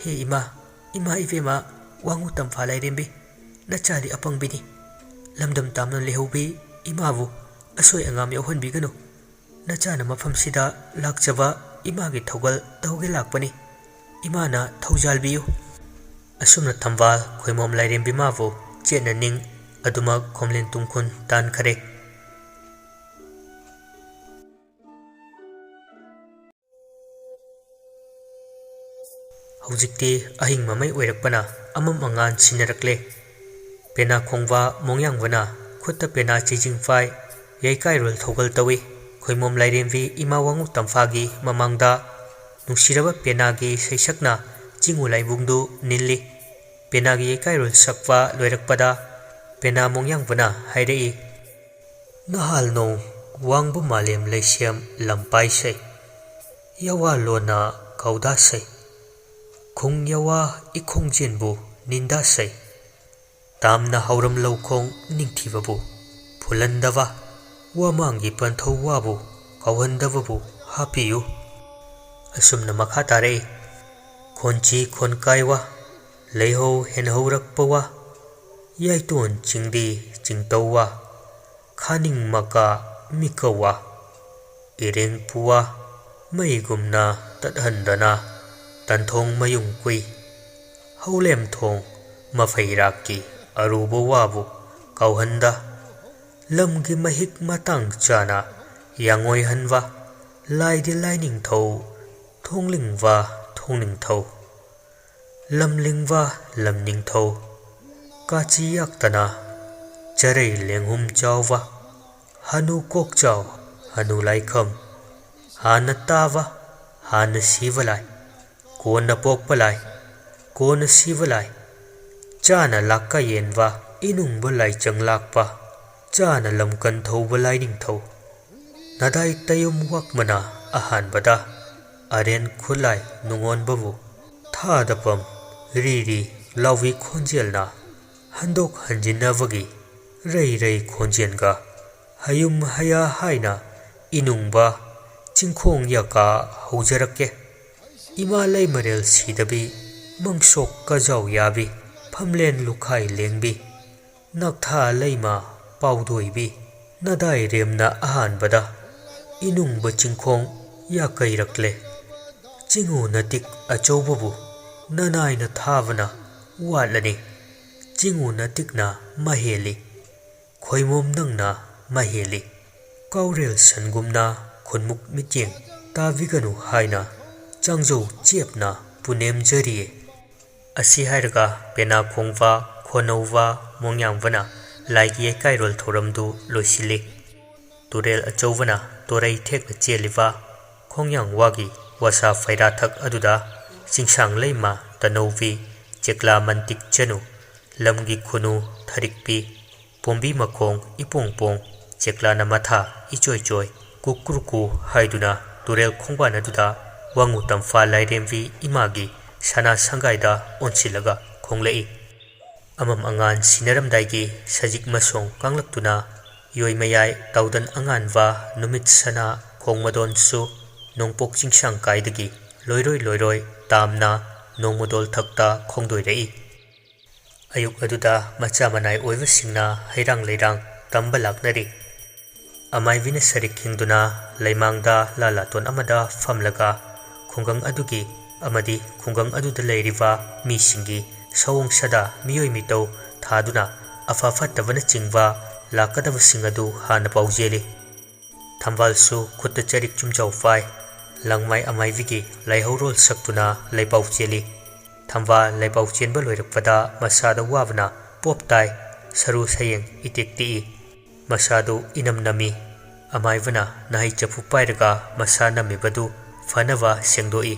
ꯍꯦ ꯏꯃꯥ, ꯏꯃꯥ ꯏꯕꯦꯝꯃ, ꯋꯥꯉꯨ ꯇꯝꯐꯥ ꯂꯥꯏꯔꯦꯝꯕꯤ, ꯅꯆꯥꯗꯤ ꯑꯄꯪꯕꯤꯅꯤ꯫ ꯂꯝꯗꯝ ꯇꯥꯝꯅ ꯂꯩꯍꯧꯕꯤ ꯏꯃꯥꯕꯨ ꯑꯁꯣꯏ ꯑꯉꯥꯝ ꯌꯥꯎꯍꯟꯕꯤꯒꯅꯨ꯫ ꯅꯆꯥꯅ ꯃꯐꯝꯁꯤꯗ ꯂꯥꯛꯆꯕ ꯏꯃꯥꯒꯤ ꯊꯧꯒꯜ ꯇꯧꯒꯦ ꯂꯥꯛꯄꯅꯤ꯫ ꯏꯃꯥꯅ ꯊꯧꯖꯥꯜꯕꯤꯌꯨ꯫" ꯑꯁꯨꯝꯅ ꯊꯝꯕꯥꯜ ꯈꯣꯏꯃꯣꯝ ꯂꯥꯏꯔꯦꯝꯕꯤ ꯃꯥꯕꯨ ꯆꯦꯠꯅ ꯅꯤꯡ ꯑꯗꯨꯃꯛ ꯈꯣꯝꯂꯦꯟ ꯇꯨꯡꯈꯨꯟ ꯇꯥꯟꯈꯔꯦ꯫ ꯍꯧꯖꯤꯛꯇꯤ ꯑꯍꯤꯡ ꯃꯃꯩ ꯑꯣꯏꯔꯛꯄꯅ ꯑꯃꯝ ꯑꯉꯥꯟ ꯁꯤꯟꯅꯔꯛꯂꯦ꯫ ꯄꯦꯅꯥ ꯈꯣꯡꯕ ꯃꯣꯡꯌꯥꯡꯕꯅ ꯈꯨꯠꯇ ꯄꯦꯅꯥ ꯆꯩꯖꯤꯡ ꯄꯥꯏ ꯌꯩꯀꯥꯏꯔꯣꯜ ꯊꯧꯒꯜ ꯇꯧꯏ꯫ ꯈꯣꯏꯃꯣꯝ ꯂꯥꯏꯔꯦꯝꯕꯤ ꯏꯃꯥ ꯋꯥꯉꯨ ꯇꯝꯐꯥꯒꯤ ꯃꯃꯥꯡꯗ ꯅꯨꯡꯁꯤꯔꯕ ꯄꯦꯅꯥꯒꯤ ꯁꯩꯁꯛꯅ ꯆꯤꯡꯉꯨ ꯂꯥꯏꯕꯨꯡꯗꯨ ꯅꯤꯜꯂꯤ꯫ ꯄꯦꯅꯥꯒꯤ ꯌꯩꯀꯥꯏꯔꯣꯜ ꯁꯛꯄ ꯂꯣꯏꯔꯛꯄꯗ ꯄꯦꯅꯥ ꯃꯣꯡꯌꯥꯡꯕꯅ ꯍꯥꯏꯔꯛꯏ, "ꯅꯍꯥꯜ ꯅꯣꯡ ꯋꯥꯡꯕ ꯃꯥꯂꯦꯝ ꯂꯩꯁꯦꯝ ꯂꯝꯄꯥꯏꯁꯩ, ꯌꯥꯋꯥ ꯂꯣꯟꯅ ꯀꯧꯗꯥꯁꯩ, ꯈꯨꯡ ꯌꯥꯋꯥ ꯏꯈꯣꯡꯖꯦꯟꯕꯨ ꯅꯤꯟꯗꯥꯁꯩ, ꯇꯥꯝꯅ ꯍꯧꯔꯝ ꯂꯧꯈꯣꯡ ꯅꯤꯡꯊꯤꯕꯕꯨ ꯐꯨꯜꯍꯟꯗꯕ, ꯋꯥꯃꯥꯡꯒꯤ ꯄꯟꯊꯧ ꯋꯥꯕꯨ ꯀꯧꯍꯟꯗꯕꯕꯨ ꯍꯥꯞꯄꯤꯌꯨ꯫" ꯑꯁꯨꯝꯅ ꯃꯈꯥ ꯇꯥꯔꯛꯏ, ꯈꯣꯟꯆꯤ ꯈꯣꯟꯀꯥꯏ ꯋꯥ, ꯂꯩꯍꯧ ꯍꯦꯟꯍꯧꯔꯛꯄ ꯋꯥ, ꯌꯥꯏꯇꯣꯟ ꯆꯤꯡꯗꯤ ꯆꯤꯡꯇꯧ ꯋꯥ, ꯈꯥꯅꯤꯡ ꯃꯀꯥ ꯃꯤꯀꯧ ꯋꯥ, ꯏꯔꯦꯡ ꯄꯨꯋꯥ ꯃꯩꯒꯨꯝꯅ ꯇꯠꯍꯟꯗꯅ, ꯇꯟꯊꯣꯡ ꯃꯌꯨꯡ ꯀꯨꯏ, ꯍꯧꯂꯦꯝ ꯊꯣꯡ ꯃꯐꯩꯔꯥꯛꯀꯤ ꯑꯔꯨꯕ ꯋꯥꯕꯨ ꯀꯥꯎꯍꯟꯗ, ꯂꯝꯒꯤ ꯃꯍꯤꯛ ꯃꯇꯥꯡ ꯆꯥꯅ ꯌꯥꯡꯑꯣꯏꯍꯟꯕ, ꯂꯥꯏꯗꯤ ꯂꯥꯏꯅꯤꯡꯊꯧ, ꯊꯣꯡꯂꯤꯡꯕ ꯊꯣꯡꯅꯤꯡꯊꯧ, ꯂꯝꯂꯤꯡꯕ ꯂꯝꯅꯤꯡꯊꯧ, ꯀꯥꯆꯤ ꯌꯥꯛꯇꯅ ꯆꯔꯩ ꯂꯦꯡꯍꯨꯝ ꯆꯥꯎꯕ, ꯍꯅꯨ ꯀꯣꯛꯆꯥꯎ, ꯍꯅꯨ ꯂꯥꯏꯈꯝ, ꯍꯥꯟꯅ ꯇꯥꯕ, ꯍꯥꯟꯅ ꯁꯤꯕ ꯂꯥꯏ, ꯀꯣꯟꯅ ꯄꯣꯛꯄ ꯂꯥꯏ, ꯀꯣꯟꯅ ꯁꯤꯕ ꯂꯥꯏ, ꯆꯥꯅ ꯂꯥꯛꯀ ꯌꯦꯟꯕ, ꯏꯅꯨꯡꯕ ꯂꯥꯏꯆꯪ ꯂꯥꯛꯄ, ꯆꯥꯅ ꯂꯝꯀꯟ ꯊꯧꯕ ꯂꯥꯏꯅꯤꯡꯊꯧ, ꯅꯗꯥꯏ ꯇꯌꯨꯝ ꯋꯥꯛꯃꯅ ꯑꯍꯥꯟꯕꯗ, ꯑꯔꯦꯟ ꯈꯨꯠꯂꯥꯏ ꯅꯨꯡꯉꯣꯟꯕꯕꯨ, ꯊꯥꯗꯐꯝ ꯔꯤ ꯔꯤ ꯂꯥꯎꯕꯤ ꯈꯣꯟꯖꯦꯜꯅ, ꯍꯟꯗꯣꯛ ꯍꯟꯖꯤꯟꯅꯕꯒꯤ ꯔꯩ ꯔꯩ ꯈꯣꯟꯖꯦꯜꯒ, ꯍꯌꯨꯝ ꯍꯌꯥ ꯍꯥꯏꯅ ꯏꯅꯨꯡꯕ ꯆꯤꯡꯈꯣꯡ ꯌꯥꯀꯥ ꯍꯧꯖꯔꯛꯀꯦ꯫ ꯏꯃꯥ ꯂꯩꯃꯔꯦꯜ ꯁꯤꯗꯕꯤ, ꯃꯪꯁꯣꯛ ꯀꯖꯥꯎ ꯌꯥꯕꯤ, ꯐꯝꯂꯦꯟ ꯂꯨꯈꯥꯏ ꯂꯦꯡꯕꯤ, ꯅꯛꯊꯥ ꯂꯩꯃ ꯄꯥꯎꯗꯣꯏꯕꯤ, ꯅꯗꯥꯏ ꯔꯦꯝꯅ ꯑꯍꯥꯟꯕꯗ ꯏꯅꯨꯡꯕ ꯆꯤꯡꯈꯣꯡ ꯌꯥꯀꯩꯔꯛꯂꯦ꯫ ꯆꯤꯡꯉꯨ ꯅꯇꯤꯛ ꯑꯆꯧꯕꯕꯨ ꯅꯅꯥꯏꯅ ꯊꯥꯕꯅ ꯋꯥꯠꯂꯅꯤ꯫ ꯆꯤꯡꯉꯨ ꯅꯇꯤꯛꯅ ꯃꯍꯦꯜꯂꯤ꯫ ꯈꯣꯏꯃꯣꯝ ꯅꯪꯅ ꯃꯍꯦꯜꯂꯤ꯫ ꯀꯥꯎꯔꯦꯜ ꯁꯟꯒꯨꯝꯅ ꯈꯨꯟꯃꯨꯛ ꯃꯤꯠꯌꯦꯡ ꯇꯥꯕꯤꯒꯅꯨ ꯍꯥꯏꯅ ꯆꯥꯡꯖꯧ ꯆꯦꯞꯅ ꯄꯨꯅꯦꯝꯖꯔꯤꯌꯦ꯫ ꯑꯁꯤ ꯍꯥꯏꯔꯒ ꯄꯦꯅꯥ ꯈꯣꯡꯕ, ꯈꯣꯟꯅꯧꯕ, ꯃꯣꯡꯌꯥꯡꯕꯅ ꯂꯥꯏꯒꯤ ꯌꯩꯀꯥꯏꯔꯣꯜ ꯊꯧꯔꯝꯗꯨ ꯂꯣꯏꯁꯤꯜꯂꯤ꯫ ꯇꯨꯔꯦꯜ ꯑꯆꯧꯕꯅ ꯇꯣꯔꯩ ꯊꯦꯛꯅ ꯆꯦꯜꯂꯤꯕ ꯈꯣꯡꯌꯥꯡ ꯋꯥꯒꯤ ꯋꯥꯁꯥ ꯐꯩꯔꯥꯊꯛ ꯑꯗꯨꯗ ꯆꯤꯡꯁꯥꯡ ꯂꯩꯃ ꯇꯅꯧꯕꯤ, ꯆꯦꯛꯂꯥ ꯃꯟꯇꯤꯛ ꯆꯅꯨ, ꯂꯝꯒꯤ ꯈꯨꯅꯨ ꯊꯔꯤꯛꯄꯤ, ꯄꯣꯝꯕꯤ ꯃꯈꯣꯡ ꯏꯄꯣꯡ ꯄꯣꯡ, ꯆꯦꯛꯂꯥꯅ ꯃꯊꯥ ꯏꯆꯣꯏ ꯆꯣꯏ, ꯀꯨꯛ ꯀ꯭ꯔꯨ ꯀꯨ ꯍꯥꯏꯗꯨꯅ ꯇꯨꯔꯦꯜ ꯈꯣꯡꯕꯥꯟ ꯑꯗꯨꯗ ꯋꯥꯉꯨ ꯇꯝꯐꯥ ꯂꯥꯏꯔꯦꯝꯕꯤ ꯏꯃꯥꯒꯤ ꯁꯅꯥ ꯁꯪꯒꯥꯏꯗ ꯑꯣꯟꯁꯤꯜꯂꯒ ꯈꯣꯡꯂꯛꯏ꯫ ꯑꯃꯝ ꯑꯉꯥꯟ ꯁꯤꯟꯅꯔꯝꯗꯥꯏꯒꯤ ꯁꯖꯤꯛ ꯃꯁꯣꯡ ꯀꯥꯡꯂꯛꯇꯨꯅ ꯌꯣꯏ ꯃꯌꯥꯏ ꯇꯥꯎꯗꯟ ꯑꯉꯥꯟꯕ ꯅꯨꯃꯤꯠ ꯁꯅꯥ ꯈꯣꯡꯃꯗꯣꯟꯁꯨ ꯅꯣꯡꯄꯣꯛ ꯆꯤꯡꯁꯥꯡ ꯀꯥꯏꯗꯒꯤ ꯂꯣꯏꯔꯣꯏ ꯂꯣꯏꯔꯣꯏ ꯇꯥꯝꯅ ꯅꯣꯡꯃꯗꯣꯜ ꯊꯛꯇ ꯈꯣꯡꯗꯣꯏꯔꯛꯏ꯫ ꯑꯌꯨꯛ ꯑꯗꯨꯗ ꯃꯆꯥ ꯃꯅꯥꯏ ꯑꯣꯏꯕꯁꯤꯡꯅ ꯍꯩꯔꯥꯡ ꯂꯩꯔꯥꯡ ꯇꯝꯕ ꯂꯥꯛꯅꯔꯤ꯫ ꯑꯃꯥꯏꯕꯤꯅ ꯁꯔꯤꯛ ꯈꯤꯡꯗꯨꯅ ꯂꯩꯃꯥꯡꯗ ꯂꯥꯂꯥꯇꯣꯟ ꯑꯃꯗ ꯐꯝꯂꯒ ꯈꯨꯡꯒꯪ ꯑꯗꯨꯒꯤ ꯑꯃꯗꯤ ꯈꯨꯡꯒꯪ ꯑꯗꯨꯗ ꯂꯩꯔꯤꯕ ꯃꯤꯁꯤꯡꯒꯤ ꯁꯑꯣꯡ ꯁꯥꯗꯥ ꯃꯤꯑꯣꯏ ꯃꯤꯇꯧ ꯊꯥꯗꯨꯅ ꯑꯐ ꯐꯠꯇꯕꯅꯆꯤꯡꯕ ꯂꯥꯛꯀꯗꯕꯁꯤꯡ ꯑꯗꯨ ꯍꯥꯟꯅ ꯄꯥꯎꯖꯦꯜꯂꯤ꯫ ꯊꯝꯕꯥꯜꯁꯨ ꯈꯨꯠꯇ ꯆꯔꯤꯛ ꯆꯨꯝꯖꯥꯎ ꯄꯥꯏ꯫ ꯂꯪꯃꯥꯏ ꯑꯃꯥꯏꯕꯤꯒꯤ ꯂꯥꯏꯍꯧꯔꯣꯜ ꯁꯛꯇꯨꯅ ꯂꯩꯄꯥꯎ ꯆꯦꯜꯂꯤ꯫ ꯊꯝꯕꯥꯜ ꯂꯩꯄꯥꯎ ꯆꯦꯟꯕ ꯂꯣꯏꯔꯛꯄꯗ ꯃꯁꯥꯗ ꯋꯥꯕꯅ ꯄꯣꯞ ꯇꯥꯏ, ꯁꯔꯨ ꯁꯌꯦꯡ ꯏꯇꯦꯛ ꯇꯦꯛꯏ꯫ ꯃꯁꯥꯗꯨ ꯏꯅꯝ ꯅꯝꯃꯤ꯫ ꯑꯃꯥꯏꯕꯅ ꯅꯥꯍꯩ ꯆꯐꯨ ꯄꯥꯏꯔꯒ ꯃꯁꯥ ꯅꯝꯃꯤꯕꯗꯨ ꯐꯅꯕ ꯁꯦꯡꯗꯣꯛꯏ꯫